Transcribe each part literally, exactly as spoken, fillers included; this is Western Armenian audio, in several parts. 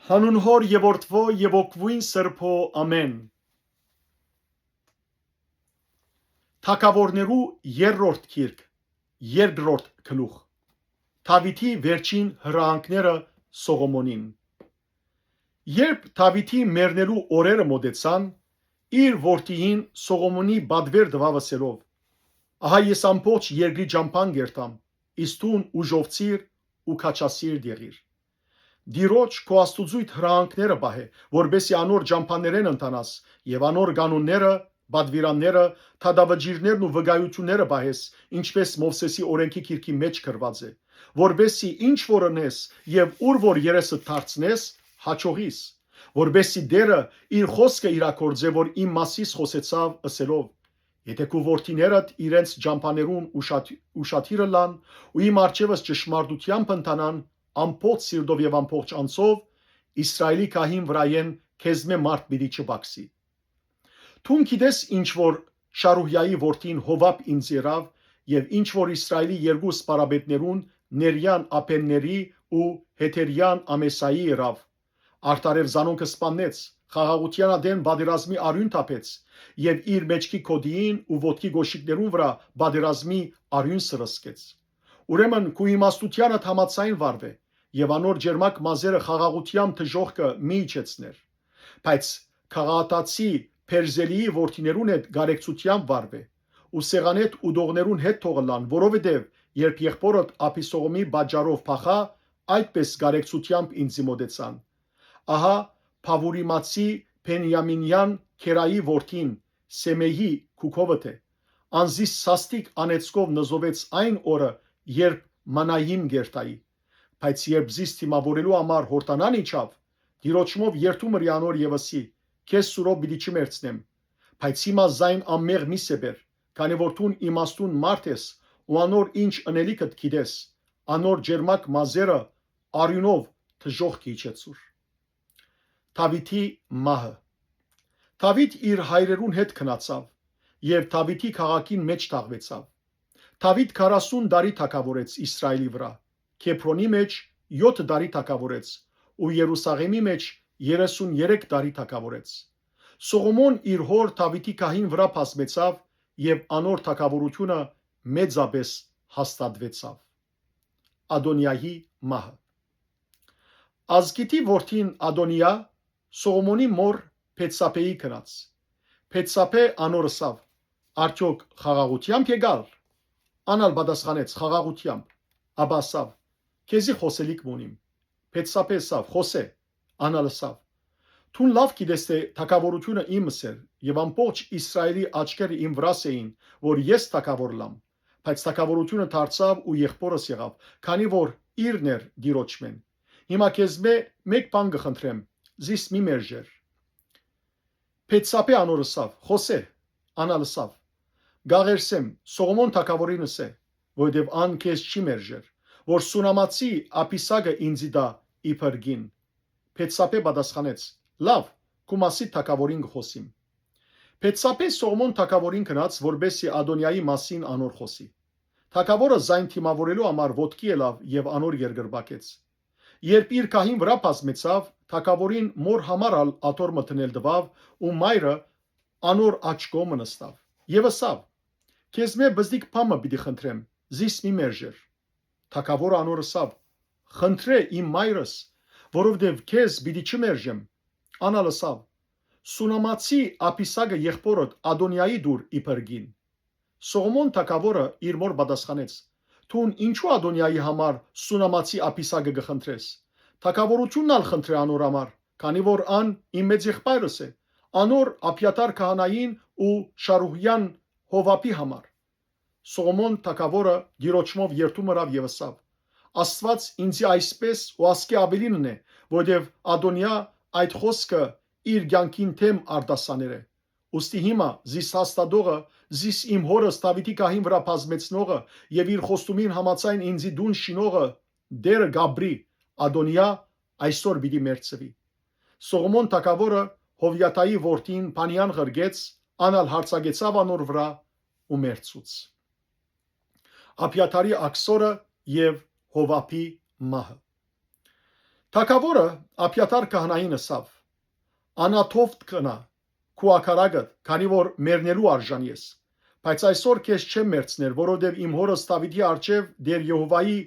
Հանուն Հօր եւ Որդւոյ եւ Հոգւոյն Սրբոյ, ամէն։ Թագաւորներու երրորդ գիրք, երկրորդ գլուխ։ Դաւիթի վերջին հրահանգները Սողոմոնին։ Երբ Դաւիթի մեռնելու օրերը մօտեցան, իր որդիին Սողոմոնի պատուէր տուաւ, ըսելով. «Ահա ես ամբողջ երկրի ճամբան կ'երթամ, իսկ դուն ուժովցիր ու քաջասիրտ եղիր։ Տիրոջ քո Աստուծոյդ հրահանգները պահէ, որպէս զի անոր ճամբաներէն ընթանաս եւ անոր կանոնները, պատուիրանները, դատավճիռներն ու վկայութիւնները պահես, ինչպէս Մովսէսի օրէնքի գիրքի մէջ գրուած է, որպէս զի ինչ որ ընես եւ ուր որ երեսդ դարձնես, յաջողիս, որպէս զի Տէրը իր խօսքը իրագործէ, որ իմ մասիս խօսեցաւ, ըսելով. եթէ քու որդիներդ իրենց ճամբաներուն ուշադիր ըլլան ու իմ առջեւս ճշմարտութեամբ ընթանան, ամբողջ սիրտով եւ ամբողջ անձով, Իսրայէլի գահին վրայէն քեզմէ մարդ պիտի չպակսի։ Դուն գիտես ինչ որ Շարուհիայի որդին Յովապ ինծի ըրաւ եւ ինչ որ Իսրայէլի երկու սպարապետներուն, Ներեան Աբէնէրի ու Հեթերեան Ամեսայի ըրաւ։ Արդարեւ զանոնք սպաննեց, խաղաղութեան ատեն պատերազմի արիւն թափեց եւ իր մէջքի գօտիին ու ոտքի կոշիկներուն վրայ պատերազմի արիւն սրսկեց։ Ուրեմն քու իմաստութեանդ համաձայն վարուէ եւ անոր ճերմակ մազերը խաղաղութեան դժոխքը մի իջեցներ։ Բայց քաղաքացի Բերզելիի որդիներուն հետ կարեկցութեամբ վարուէ ու սեղանէդ ուտողներուն հետ թող ըլլան, որովհետեւ երբ եղբօրդ Աբիսողոմի պատճառով փախայ, այդպէս կարեկցութեամբ ինծի մօտեցան։ Ահա Բաւուրիմացի Բենիամինեան Քերայի որդին Սեմէյի քուքովդ է։ Ան զիս սաստիկ անեծքով նզովեց այն օրը, երբ Մանայիմ կ'երթայի։ Բայց երբ զիս դիմաւորելու համար Յորդանան իջաւ, Տիրոջմով երդում ըրի անոր եւ ըսի. «Քեզ սուրով պիտի չմեռցնեմ, բայց հիմա զայն անմեղ մի սեպեր, քանի որ դուն իմաստուն մարդ ես ու անոր ինչ ընելիքդ գիտես, անոր ճերմակ մազերը արիւնով դժոխք իջեցուր»։ Դաւիթի մահը։ Դաւիթ իր հայրերուն հետ գնացաւ եւ Դաւիթի քաղաքին մէջ թաղուեցաւ։ Դաւիթ քառասուն տարի թագաւորեց Իսրայէլի վրայ, Քեբրոնի մէջ եօթը տարի թագաւորեց ու Երուսաղէմի մէջ երեսուն երեք տարի թագաւորեց։ Սողոմոն իր հօր Դաւիթի գահին վրայ բազմեցաւ եւ անոր թագաւորութիւնը մեծապէս հաստատուեցաւ։ Ադոնիայի մահը։ Ազգիթի որդին Ադոնիա Սողոմոնի մօր Բեթսաբէի գնաց։ Բեթսաբէ անոր ըսաւ. «Արդեօք խաղաղութեա՞մբ եկար»։ Ան ալ պատասխանեց. «Խաղաղութեամբ»։ Ապա ըսաւ. «Քեզի խօսելիք մը ունիմ»։ Բեթսաբէ ըսաւ. «Խօսէ»։ Ան ալ ըսաւ. «Դուն լաւ գիտես թէ թագաւորութիւնը իմս էր եւ ամբողջ Իսրայէլի աչքերը իմ վրաս էին, որ ես թագաւոր ըլլամ, բայց թագաւորութիւնը դարձաւ ու եղբօրս եղաւ, քանի որ իրն էր Տիրոջմէն։ Հիմա քեզմէ մէկ բան կը խնդրեմ, զիս մի մերժեր»։ Բեթսաբէ անոր ըսաւ. «Խօսէ»։ Ան ալ ըսաւ. «Կ'աղերսեմ, Սողոմոն թագաւորին ըսէ, որովհետեւ ան քեզ չի մերժեր, որ Սունամացի Աբիսագը ինծի տայ իբր կին»։ Բեթսաբէ պատասխանեց. «Լաւ, քու մասիդ թագաւորին կը խօսիմ»։ Բեթսաբէ Սողոմոն թագաւորին գնաց, որպէս զի Ադոնիայի մասին անոր խօսի։ Թագաւորը զայն դիմաւորելու համար ոտքի ելաւ եւ անոր երկրպագեց։ Երբ իր գահին վրայ բազմեցաւ, թագաւորին մօր համար ալ աթոռ մը դնել տուաւ ու մայրը անոր աջ կողմը նստաւ։ Եւ ըսաւ. «Քեզմէ բզդիկ բան մը պիտի խնդրեմ, զիս մի մերժեր»։ Թագաւորը անոր ըսաւ. «Խնդրէ, իմ մայրս, որովհետեւ քեզ պիտի չմերժեմ»։ Ան ալ ըսաւ. «Սունամացի Աբիսագը եղբօրդ Ադոնիայի տուր իբր կին»։ Սողոմոն թագաւորը իր մօր պատասխանեց. «Դուն ինչո՞ւ Ադոնիայի համար Սունամացի Աբիսագը կը խնդրես։ Թագաւորութիւնն ալ խնդրէ անոր համար, քանի որ ան իմ մեծ եղբայրս է, անոր Աբիաթար քահանային ու Շարուհիան Յովապի համար»։ Սողոմոն թագաւորը Տիրոջմով երդում ըրաւ եւ ըսաւ. «Աստուած ինծի այսպէս ու ասկէ աւելին ընէ, որովհետեւ Ադոնիա այդ խօսքը իր կեանքին դէմ արտասաներ է։ Ուստի հիմա զիս հաստատողը, զիս իմ հօրս Դաւիթի գահին վրայ բազմեցնողը եւ իր խոստումին համաձայն ինծի տուն շինողը Տէրը կ'ապրի, Ադոնիա այսօր պիտի մեռցուի»։ Սողոմոն թագաւորը Յովիադայի որդին Փանիան ղրկեց, ան ալ յարձակեցաւ անոր վրայ ու մեռցուց։ Աբիաթարի աքսորը եւ Յովապի մահը։ Թագաւորը Աբիաթար քահանային ըսաւ. «Անաթովթ կնայ քու ակարակդ, քանի որ մեռնելու արժան ես։ Բայց այսօր քեզ չեմ մեռցներ, որովհետեւ իմ հօրս Դաւիթի առջեւ Տէր Եհովայի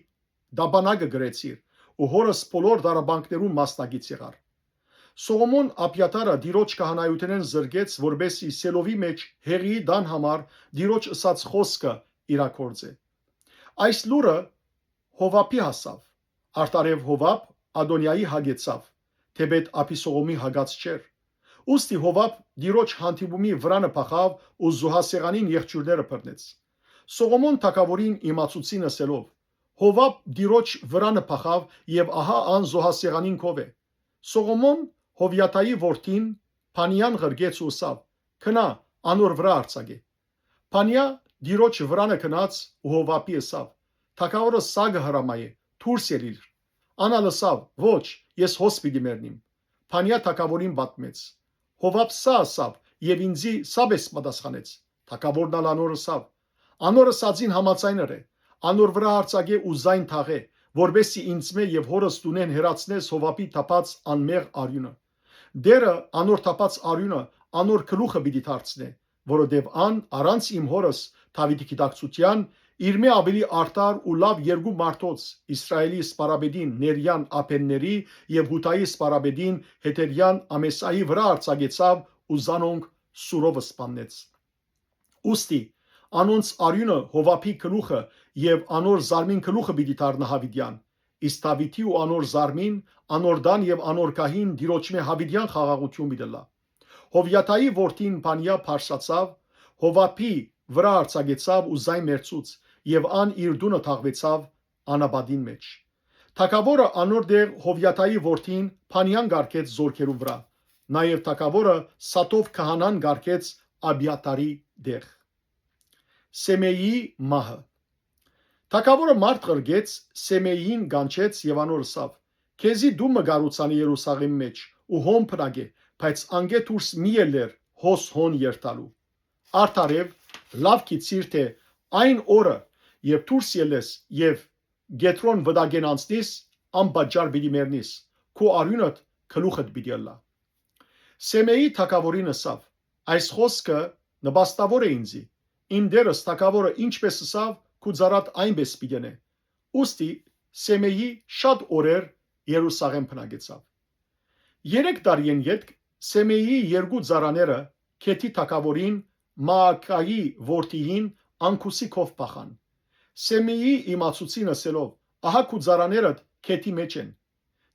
տապանակը կրեցիր ու հօրս բոլոր դարաբանքներուն մասնակից եղար»։ Սողոմոն Աբիաթարը Տիրոջ քահանայութենէն զրկեց, որպէս զի Սելովի մէջ հեղիի տան համար Տիրոջ ըսած խօսքը իրագործէ։ Այս լուրը Յովաբի հասաւ։ Արդարեւ Յովաբ Ադոնիայի հագեցաւ, թէպէտ Աբիսողոմի հագած չէր։ Ուստի Յովաբ Տիրոջ հանդիպումի վրանը փախաւ ու զոհասեղանին եղջիւրները բռնեց։ Սողոմոն թագաւորին իմացուցին ըսելով. «Յովաբ Տիրոջ վրանը փախաւ եւ ահա ան զոհասեղանին քով է»։ Սողոմոն Յովիադայի որդին Փանիան ղրկեց ու ըսաւ. «Գնա, անոր վրայ արձակէ»։ Փանիա Տիրոջ վրանը գնաց ու Յովաբի ըսաւ. «Թագաւորը սա կը հրամայէ, դուրս ելիր»։ Ան ալ ըսաւ. «Ոչ, ես հոս պիտի մեռնիմ»։ Փանիա թագաւորին պատմեց։ Յովաբ սա ըսաւ եւ ինծի սա պէս պատասխանեց։ Թագաւորն ալ անոր ըսաւ. «Անոր ըսածին համաձայն ըրէ, անոր վրայ արձակէ ու զայն թաղէ, որպէս զի ինծմէ եւ հօրս տունէն հեռացնես Յովաբի թափած անմեղ արիւնը։ Տէրը անոր թափած արիւնը անոր գլուխը պիտի դարձնէ, որովհետեւ ան առանց իմ հօրս Դաւիթի գիտակցութեան իրմէ աւելի արդար ու լաւ երկու մարդոց, Իսրայէլի սպարապետին Ներիան Աբենների եւ Յուդայի սպարապետին Հեդերեան Ամեսայի վրայ արձակեցաւ ու զանոնք սուրով սպաննեց։ Ուստի անոնց արիւնը Յովաբի գլուխը եւ անոր զարմին գլուխը պիտի դառնայ յաւիտեան, իսկ Դաւիթի ու անոր զարմին, անոր տան եւ անոր գահին Տիրոջմէ յաւիտեան խաղաղութիւն պիտի ըլլայ»։ Յովիադայի որդին Փանիա բարձրացաւ, Յովաբի վրայ արձակեցաւ ու զայն մեռցուց, եւ ան իր տունը թաղուեցաւ անապատին մէջ։ Թագաւորը անոր տեղ Յովիադայի որդին Փանիան կարգեց զորքերուն վրայ, նաեւ թագաւորը Սադով քահանան կարգեց Աբիաթարի տեղ։ Սեմէիի մահը։ Թագաւորը մարդ ղրկեց, Սեմէիին կանչեց եւ անոր ըսաւ. «Քեզի տուն մը կառուցանի Երուսաղէմի մէջ ու հոն բնակէ, բայց անկէ դուրս մի ելլեր հոս հոն երթալու։ Արդարեւ լաւ գիտցիր թէ այն օրը, երբ դուրս ելլես եւ Կեդրոն վտակէն անցնիս, անպատճառ պիտի մեռնիս, քու արիւնդ գլուխդ պիտի ըլլայ»։ Սեմէի թագաւորին ըսաւ. «Այս խօսքը նպաստաւոր է ինծի։ Իմ տէրս թագաւորը ինչպէս ըսաւ, քու ծառադ այնպէս պիտի ընէ»։ Ուստի Սեմէի շատ օրեր Երուսաղէմ բնակեցաւ։ Երեք տարիէն ետք Սեմէիի երկու ծառաները Քեթի թագաւորին Մաակայի որդիին Անկուսի քով փախան։ Սեմէիի իմացուցին ըսելով. «Ահա քու ծառաներդ Քեթի մէջ են»։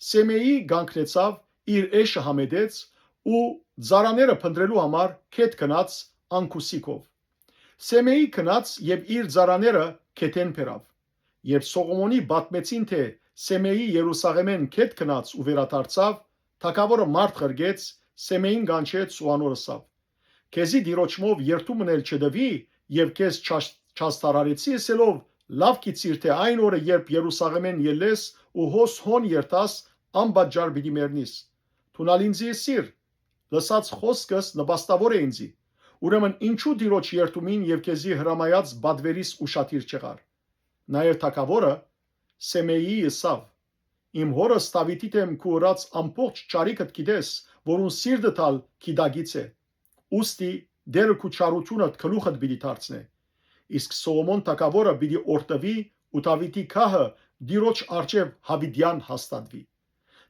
Սեմէի կանգնեցաւ, իր էշը համետեց ու ծառաները փնտռելու համար Քեթ գնաց Անկուսի քով։ Սեմէի գնաց եւ իր ծառաները Քեթէն բերաւ։ Երբ Սողոմոնի պատմեցին թէ Սեմէի Երուսաղէմէն Քեթ գնաց ու վերադարձաւ, թագաւորը մարդ ղրկեց, Սեմէին կանչեց ու անոր ըսաւ. «Քեզի Տիրոջմով երդում մըն ալ չտուի եւ քեզ չաս-, չաստարարեցի ըսելով, լաւ գիտցիր թէ այն օրը երբ Երուսաղէմէն ելլես ու հոս հոն երթաս, անպատճառ պիտի մեռնիս։ Դուն ալ ինծի ըսիր. լսած խօսքս նպաստաւոր է ինծի։ Ուրեմն ինչո՞ւ Տիրոջ երդումին եւ քեզի հրամայած պատուերիս ուշադիր չեղար»։ Նաեւ թագաւորը Սեմէիի ըսաւ. «Իմ հօրս Դաւիթի դէմ քու ըրած ամբողջ չարիքդ գիտես, որուն սիրտդ ալ գիտակից է։ Ուստի Տէրը քու չարութիւնդ գլուխդ պիտի դարձնէ»։ Իսկ Սողոմոն թագաւորը պիտի օրհնուի ու Դաւիթի գահը Տիրոջ առջեւ յաւիտեան հաստատուի։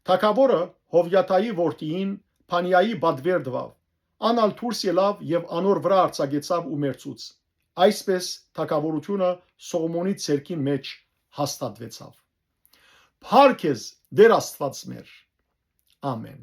Թագաւորը Յովիադայի որդիին Փանիայի պատուեր տուաւ։ Ան ալ դուրս ելաւ եւ անոր վրայ արձակեցաւ ու մեռցուց։ Այսպէս թագաւորութիւնը Սողոմոնի ձեռքին մէջ հաստատուեցաւ։ Փառք քեզ, Տէր Աստուած մեր։ Ամէն։